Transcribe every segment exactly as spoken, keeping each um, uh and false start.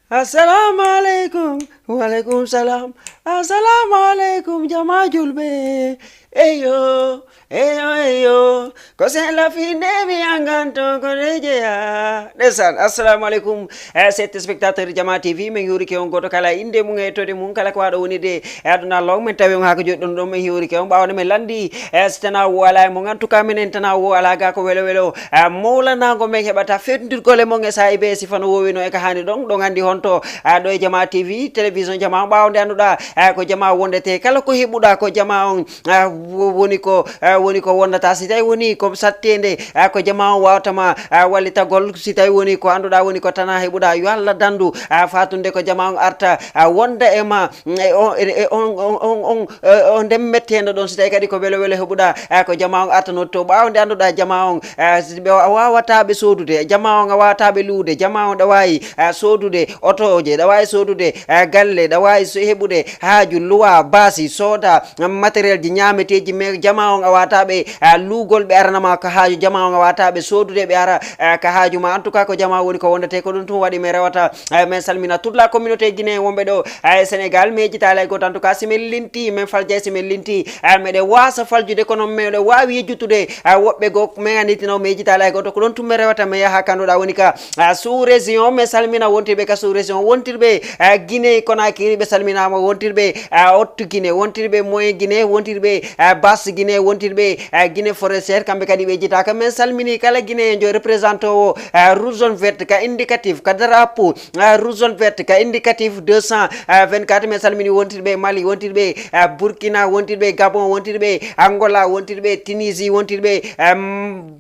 Assalamu aleykum. Waleykum salam. Assalamu aleykum, jama julɓe. Eyo, eyo, eyo. Ko sen lafinde mi anganto ko rejeya. Ndesan, assalamu aleykum. Eh, set spectateur jama T V, min yurike on goto kala inde mum e tode mum kala ko waɗo woni de. E aduna long min tawi on haka joɗɗon ɗon min yurike on ɓawno min landi. Eh, si tana wo ala e mum, en tout cas minen tana wo ala ga ko welo welo. Eh, mawlanago min heɓata fewtindirgole mon e sahibe si fano wowino e ka hani ɗon, ɗon andi honto. Eh, ɗo e jama T V, télévision jama on ɓawo nde anduɗa. Eh, ko jama wondete kala ko heɓuɗa ko jama on. Ah, wo-, woni ko, ah, woni ko wondata. Si tawi woni ko sattede, ah, ko jama on wawtama, ah, wallitagol. Si tawi woni ko anduɗa woni ko tana heɓuɗa, yo Allah dandu, ah, fatunde ko jama on arta, ah, wonda e ma, mm, e on, e, e on, on, on, on, eh, on nden mettendo ɗon. Si tawi kadi ko welo welo heɓuɗa, ah, ko jama on arta notto ɓawo nde anduɗa jama on, ah, si ɓe wa-, wawata ɓe sodude, jama on a wawata ɓe luude, jama on ɗa wawi, ah, sodude otoje, ɗa wawi sodude, ah, galle, ɗa wawi so-, heɓude haaju, luwa, basi, soda, matériel ji ñaameteeji, mais jama on a wata ɓe, a, luugol ɓe aranama ko haaju, jama on a wata ɓe soodude ɓe ara, a, ka haaju ma. En tout cas, ko jama woni ko wondete, ko ɗum tun waɗi min rewata, a, min salmina toute la communauté guinéen wonɓe ɗo, a, e Sénégal, mais jitaali hay gooto. En tout cas, si min linti, min faljay, si min linti, a, meɗen wasa faljude, kono meɗen waawi yejjutude, a, woɓɓe goo, min anditino, mais jitaali hay gooto, ko ɗon tun min rewata, min yaha ka nduɗa woni ka, a, sous région, min salmina wontirɓe ka sous région, wontirɓe, a, Guinée Conakry, ɓe salminama, wontirɓe, a, Haute Guinée, wontirɓe Moyen Guinée, wontirɓe, a, Basse Guinée, wontirɓe, a, Guinée Forestière, kamɓe kadi ɓe jitaka. Min salmini kala Guinéen jo représentant o, a, rouge zone verte ka indicatif, ka drapeau, a, rouge zone verte ka indicatif deux cent vingt-quatre. Min salmini wontirɓe Mali, wontirɓe, a, Burkina, wontirɓe Gabon, wontirɓe Angola, wontirɓe Tunisie, wontirɓe, am,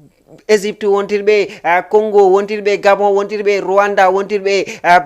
Égypte wontirɓe, ah, Congo wontirɓe, Gabon wontirɓe, Rwanda wontirɓe, ah,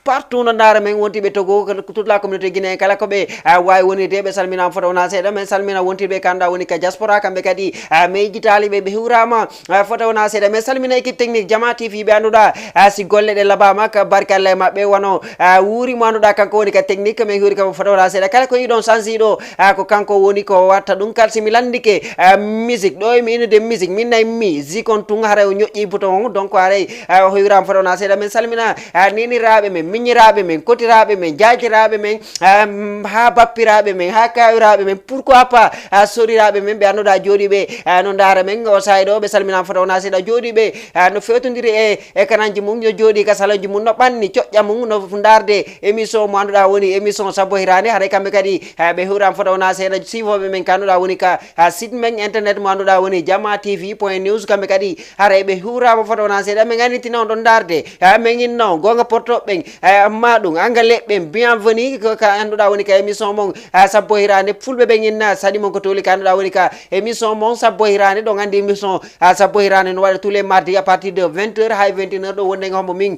partout no ndaara men wontirɓe Togo, toute la communauté guinéen kala ko ɓe, ah, wawi wonirde, ɓe salminama fota wona seeɗa. Men salmina wontirɓe kanda woni ka diaspora, kamɓe kadi, ah, min jitaali ɓe, ɓe hiwrama, ah, fota wona seeɗa. Men salmina équipe technique Jama T V ɓe anduɗa, ah, si golle ɗe labama ka barkalla e maɓɓe wano, ah, wuuri mo anduɗa kanko woni ka technique, min hiwri kamo fota wona seeɗa. Kala ko yiɗon sansi ɗo, ah, ko kanko woni ko watta ɗum. Kal si mi landike, ah, musique, ɗo emi inude musique, min nayi musique on tun, haray o ñoƴƴi bouton on, donc haray, ah, o hiwirama fota wona seeɗa. Min salmina, ah, neniraɓe men, miñiraɓe men, kotiraɓe men, jajiraɓe men, ah, ha bappiraɓe men, ha kawiraɓe men, pourquoi pas, ah, soriraɓe men, ɓe anduɗa jooɗiɓe, ah, no ndaara men o sahi ɗo, ɓe salminama fota wona seeɗa. Jooɗiɓe, ah, no fewtodiri e e kananji mum, no jooɗi ka salonji mum, no ɓanni coƴƴa mum, no ndarde émission mo anduɗa woni émission Sabbo Hirande. Haray kamɓe kadi, eh, ɓe hiwrama fota wona seeɗa. Siifoɓe men ka anduɗa woni ka, ha site men internet mo anduɗa woni Jama T V point news, kamɓe kadi haray ɓe hiwrama fota wona seeɗa. Min annitina on ɗon ndarde, ha min inno gonga porto ɓen, eh, amma ɗum angale ɓen, bienvenue ko ka anduɗa woni ka émission mon, ha Sabbo Hirande. Fulɓe ɓen inna saɗi mon ko toli ka anduɗa woni ka émission mon Sabbo Hirande. Ɗon andi émission, ha Sabbo Hirande no waɗa tous les mardis à partir de vingt heures hay vingt et une heures, ɗo wonde hombo min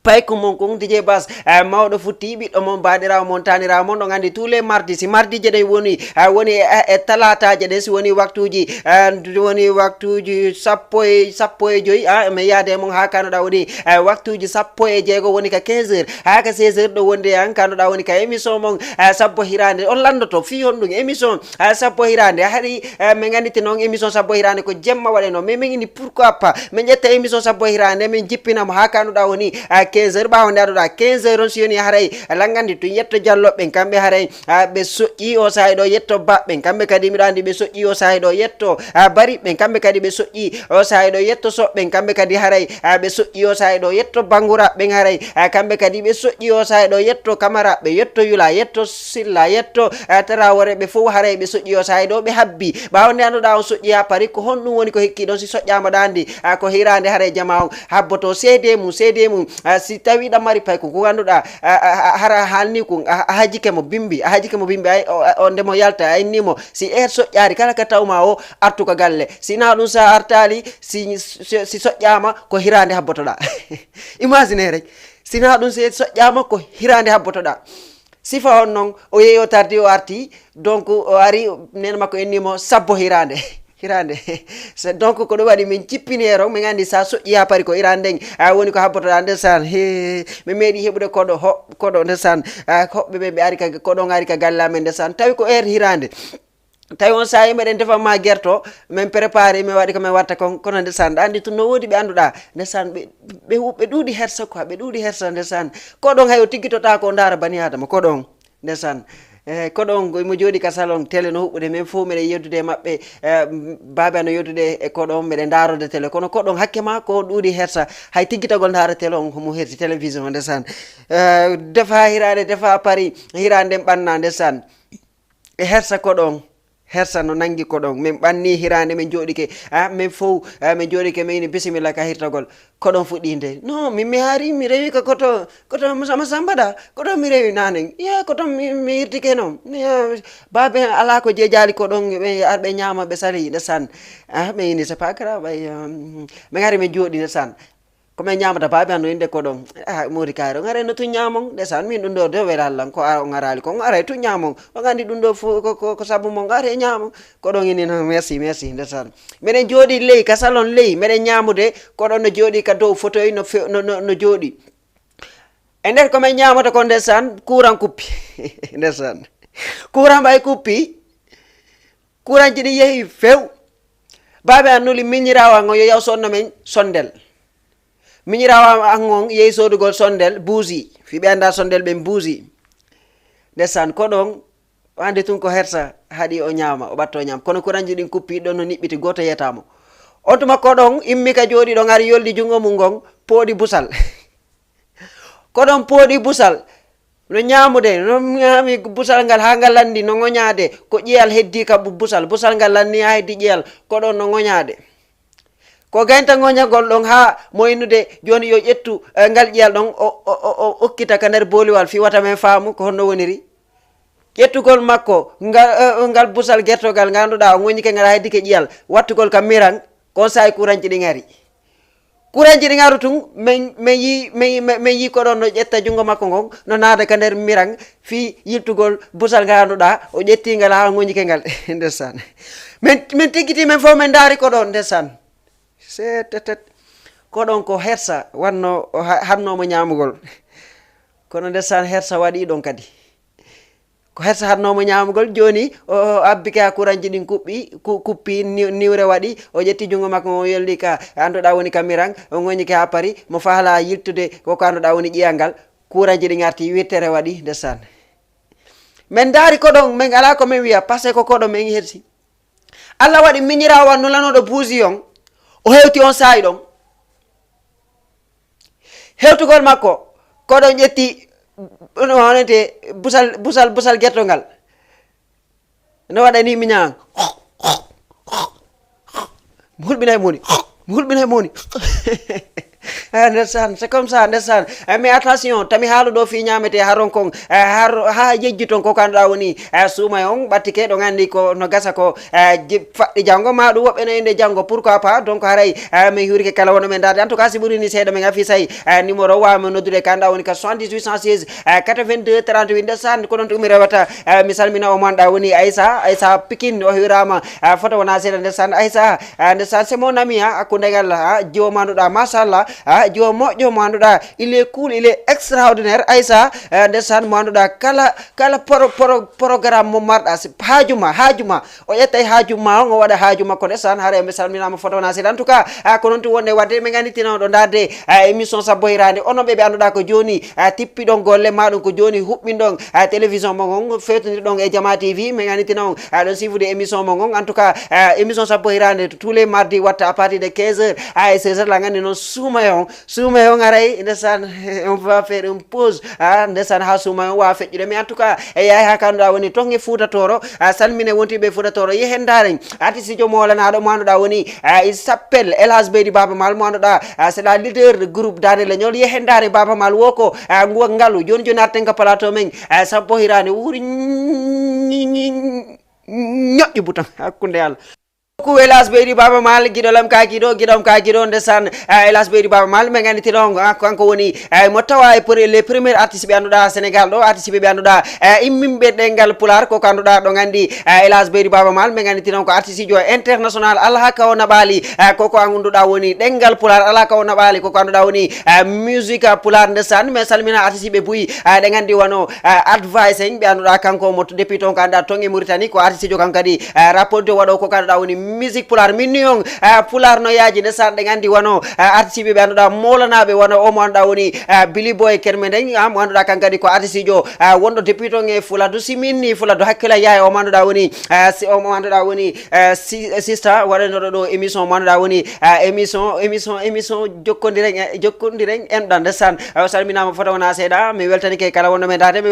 payko mon kon D J Bass, eh, mawɗo futti, ɓiɗɗo mon, baɗirawo mon, tanirawo mon, ɗon andi tous les mardis. Si mardi je ɗen woni, eh, woni e, e talataje ɗen, si woni waktuji, eh, woni waktuji sappo e, sappo e joyi, ah, mi yaade mon ha kanoɗa woni, eh, waktuji sappo e jeego woni ka quinze heures, ha ka seize heures ɗo wonde an kanoɗa woni ka émission mon, eh, Sabbo Hirande. On landoto fi honɗum émission, eh, Sabbo Hirande, hari, eh, min anditi noon émission Sabbo Hirande ko jemma waɗe noon, mais min ini pourquoi pas min ƴetta émission Sabbo Hirande, min jippina mo ha kanuɗa woni, ah, quinze heures, ɓawo nde aɗuɗa quinze heures on, si yoni haray langandi tun yetto Jallo ɓen, kamɓe haray, ah, ɓe soƴƴi o sahi ɗo, yetto Ba ɓen, kamɓe kadi miɗo andi ɓe soƴƴi o sahi ɗo, yetto, ah, Bari ɓen, kamɓe kadi ɓe soƴƴi o sahi ɗo, yetto Soɓ ɓen, kamɓe kadi haray, ah, ɓe soƴƴi o sahi ɗo, yetto Bangura ɓen haray, ah, kamɓe kadi ɓe soƴƴi o sahi ɗo, yetto Kamara ɓe, yetto Yula, yetto Silla, yetto, ah, Tarawore ɓe fof haray ɓe soƴƴi o sahi ɗo, ɓe habbi. Ɓawo nde anduɗa on soƴƴi ha Paris, ko honɗum woni ko hekki ɗon? Si soƴƴama ɗa andi, ah, ko hirande haray jama on habboto C D mum, C D mum, ah, si tawi ɗa mari payko ko anduɗa, ah, ah, ah, hara halni ko, ah, a hajike mo bimbi, a hajike mo bimbi, ay, o, o, o nde mo yalta, a inni mo, si er soƴƴari kala ka tawma o, artu ka galle. Sina ɗum sa artali, si, si, si soƴƴama, ko hirande habbotoɗa. Imagine rek. Sina ɗum si soƴƴama, ko hirande habbotoɗa. Sifa on noon, o yeeyi o tardi, o arti, donc o ari, nene makko inni mo Sabbo Hirande. Hirande. C'est donc ko ɗum waɗi min cippini heero, min andi sa soƴƴi ha Paris ko hirande nden, a woni ko habbotoɗa ndesan. He, mi meeɗi heɓude koɗo, ho-, koɗo ndesan. A, hoɓɓe ɓe ɓe ari ka, koɗo on ari ka galle amen ndesan. Tawi ko heure hirande. Tawi on saa'i meɗen defa ma gerto, min préparé, min waɗi ko min watta kon, kono ndesan, ɗa anndi tun no woodi ɓe annduɗa, ndesan, ɓe, ɓe, ɓe ɗuuɗi hersa quoi, ɓe ɗuuɗi hersa, ndesan. Ko ɗon hay o tiggitota ko o ndaara bani Adama, ko ɗon, ndesan. Eh, ko ɗon, mo jooɗi ka salon télé no huɓɓude, min fof meɗen yeddude e maɓɓe, eh, m-, baabe no yeddude e ko ɗon, meɗen ndaarode télé, kono ko ɗon hakke ma ko ɗuuɗi hersa, hay tiggitagol ndaara télé on, homo hersi télévision, ndesan. Eh, defa hiraande, defa pari, hiraande nden ɓanna, ndesan. E hersa ko ɗon, hersa no nangi ko ɗon. Min ɓanni hiraande, min jooɗike, ah, min fow, ah, min jooɗike, min ini bisimilla ka hirtagol. Ko ɗon fuɗɗi nde. Non, min mi haari, mi rewi ka koto, koto sama samba da, koto mi rewi nanen. Ya, koto mi, mi hirtike non. Ya, baabe alaa ko jeejaali ko ɗon, ɓe ar ɓe ñaama, ɓe sali, ndesan. Ah, min ini, c'est pas grave, ay, um, min ari min jooɗi, ndesan. Ko min ñaamata baabi an no innde ko ɗon. Ah, moodi kaari, on aray no tun ñaamon. Ndesan, min ɗum ɗo de welal lan, ko a-, on araali kon, on aray tun ñaamon. On anndi ɗum ɗo fof ko, ko, ko sabu mon, on aray ñaamon. Ko ɗon ini no, merci, merci, ndesan. Meɗen jooɗi ley, ka salon ley, meɗen ñaamude, ko ɗon no jooɗi ka dow fauteuil no fe-, no, no, no jooɗi. E nder ko min ñaamata kon, ndesan, kuuran kuppi. Ndesan. Kuuran ɓay kuppi, kuuranji ɗin yehi few. Baabi an nuli miñiraawo an on yo yaw sonno men sondel. Miñiraawo an on yehi soodugol sondel, buusi. Fii ɓe anndaa sondel ɓen buusi. Ndesan, ko ɗon, o anndi tun ko hersa haɗi o ñaama, o ɓatta o ñaama. Kono kuuranji ɗin kuppi ɗon no niɓɓiti, gooto yiyata mo. On tuma ko ɗon, immi ka jooɗi ɗon, ari yoldi junngo mun ngon, pooɗi busal. Ko ɗon pooɗi busal, no ñaamude, no ñaami busal ngal haa ngal lanndi, no ŋoñaade, ko ƴiyal heddii ka bu-, busal, busal ngal lanni haa heddii ƴiyal, ko ɗon no ŋoñaade. Ko gayta ŋoñagol ɗon haa mo innude, jooni yo ƴettu, eh, ngal ƴiyal ɗon, o, o, o, o okkita ka nder booliwal, fii wata men faamu ko honno woniri. Ƴettugol makko ngal, eh, ngal busal gertogal, ngal annduɗaa o ŋoñike ngal haa heddike ƴiyal, wattugol ka miran, kon saa'i kuuranji ɗin ari. Kuuranji ɗin aru tun, men, men yi, men, men, men yi ko ɗon no ƴetta junngo makko ngon, no naada ka nder miran, fii yiltugol busal ngal annduɗaa, o ƴetti ngal haa ŋoñike ngal. Ndesan. Men, men tiggiti men fof men ndaari ko ɗon, ndesan. Seetetet. Ko ɗon ko hersa wanno, o ha-, hanno mo ñaamugol. Kono ndesan hersa waɗi ɗon kadi. Ko hersa hatnoomo ñaamugol, jooni o, o abbike haa kuranji ɗin kuɓɓi, ku-, kuppi, ni-, niwre waɗi, o ƴetti junngo makko ngon, o yolli ka annduɗaa woni ka miran, o ŋoññike haa pari, mo faala yiltude ko ko annduɗaa woni ƴiyal ngal, kuranji ɗin arti, wittere waɗi, ndesan. Men ndaari ko ɗon, men alaa ko men wiya, parce que ko ɗon men hersi. Alla waɗi miñiraawo an nulanooɗo buusi on, o hewti on saa'i ɗon. Hewtugol makko, ko ɗon ƴetti, no wonete busal, busal, busal gertogal. No waɗani miñan. Mi hulɓinay moni. Mi hulɓinay moni. Ah, ndesan, c'est comme ça, ndesan. Eh, mais attention, tami haala ɗo fii ñaamete haron kon, eh, har, haa yejji ton ko kanduɗaa woni, eh, suumay on, ɓattike, ɗon anndi ko no gasa ko, eh, je-, faɗɗi janngo, ma ɗum woɓɓe no innde janngo, pourquoi pas? Donc, haray, eh, min hiwrike kala wonno men ndaarde. En tout cas, si ɓuri ni seeɗa, min afi say, eh, numéro waawa men noddude, kanduɗaa woni ka soixante-dix-huit cent seize, eh, quatre-vingt-deux trente-huit, ndesan, ko ɗon tun mi rewata, eh, mi salmina o mo annduɗaa woni Aissa, Aissa Pikine, o hiwraama, eh, foto wona seeɗa, ndesan, Aissa, eh, ndesan, c'est mon ami, ah, hakkunde ngal, ah, jiwo mo annduɗaa, machallah, ah, jiwo moƴƴo mo annduɗaa, il est cool, il est extraordinaire, Aissa, eh, ndesan, mo annduɗaa kala, kala pro-, pro-, programme mo marɗa, si haaju ma, haaju ma, o ƴettay haaju ma on, o waɗa haaju makko, ndesan, haray mi salminaama foto wona seeɗa. En tout cas, ah, ko noon tun wonde waɗde, min annditino ɗo ndaarde, ah, émission Sabbo Hiraande. Onon ɓe ɓe annduɗaa ko jooni, ah, tippiɗon golle maa ɗum ko jooni huɓɓinɗon, ah, télévision mon on, fewtondirɗon e Jamaa T V, min annditino on, ah, ɗon suivude émission mon on. En tout cas, ah, émission Sabbo Hiraande tous les mardis watta à partir de quinze heures, ah, e seize heures, la nganndi noon suumay on, suumay on aray, ndesan, on va faire une pause, ah, ndesan, haa suumay on waawa feƴƴude. Mais en tout cas, e yaay haa kanduɗaa woni ton e Fuuta Tooro, ah, salmine wontiɓe Fuuta Tooro, yehen ndaaren artiste jo moolanaaɗo mo annduɗaa woni, ah, il s'appelle El Hadj Beydi Baaba Maal mo annduɗaa, ah, c'est le leader de groupe Daande Leñol, yehen ndaaren Baaba Maal woo ko, ah, ngu-, ngalu. Jooni jooni arten ka plateau men, ah, Sabbo Hiraande wuuri ñi-, ñi-, ñoƴƴu butan hakkunde Alla. Ko Elas Beydi Baba Mal, giɗo lam ka giɗo, giɗo am ka giɗo, ndesan. Eh, Elas Beydi Baba Mal, min nganndi tino, ah, kanko woni, eh, mo tawa e pre-, les premiers artistes ɓe annduɗa Sénégal ɗo, artiste ɓe ɓe annduɗa, eh, immimɓe ɗenngal Pulaar, koko annduɗa ɗo nganndi, eh, Elas Beydi Baba Mal, min nganndi tino ko artiste jo international, alaa ka o naɓaali, eh, koko annduɗa woni ɗenngal Pulaar, alaa ka o naɓaali, koko annduɗa woni, eh, musique Pulaar, ndesan. Min salmina artiste ɓe buy, eh, ɗe nganndi wano, eh, Advice en, ɓe annduɗa kanko mo to depuis ton ko annduɗa ton e Mauritanie, ko artiste jo kanko kadi, eh, rapport jo waɗo ko annduɗa woni musique Pulaar. Min ni on, eh, Pulaar no yaaji, ndesan, ɗe nganndi wano, eh, artiste ɓe ɓe annduɗa moolanaɓe wano o mo annduɗa woni, eh, Billy Boy Kermenden, ah, mo annduɗa kanko kadi ko artiste jo, eh, wonɗo depuis ton e Fuladu. Si min ni Fuladu hakkila yaay o mo annduɗa woni, eh, si o mo annduɗa woni, eh, si-, sista waɗanoɗo ɗo émission mo annduɗa woni, eh, émission, émission, émission jokkondiren, eh, jokkondiren enɗan, ndesan. Eh, o salminama fota wona seeɗa, mi weltanike kala wonɗo men dade.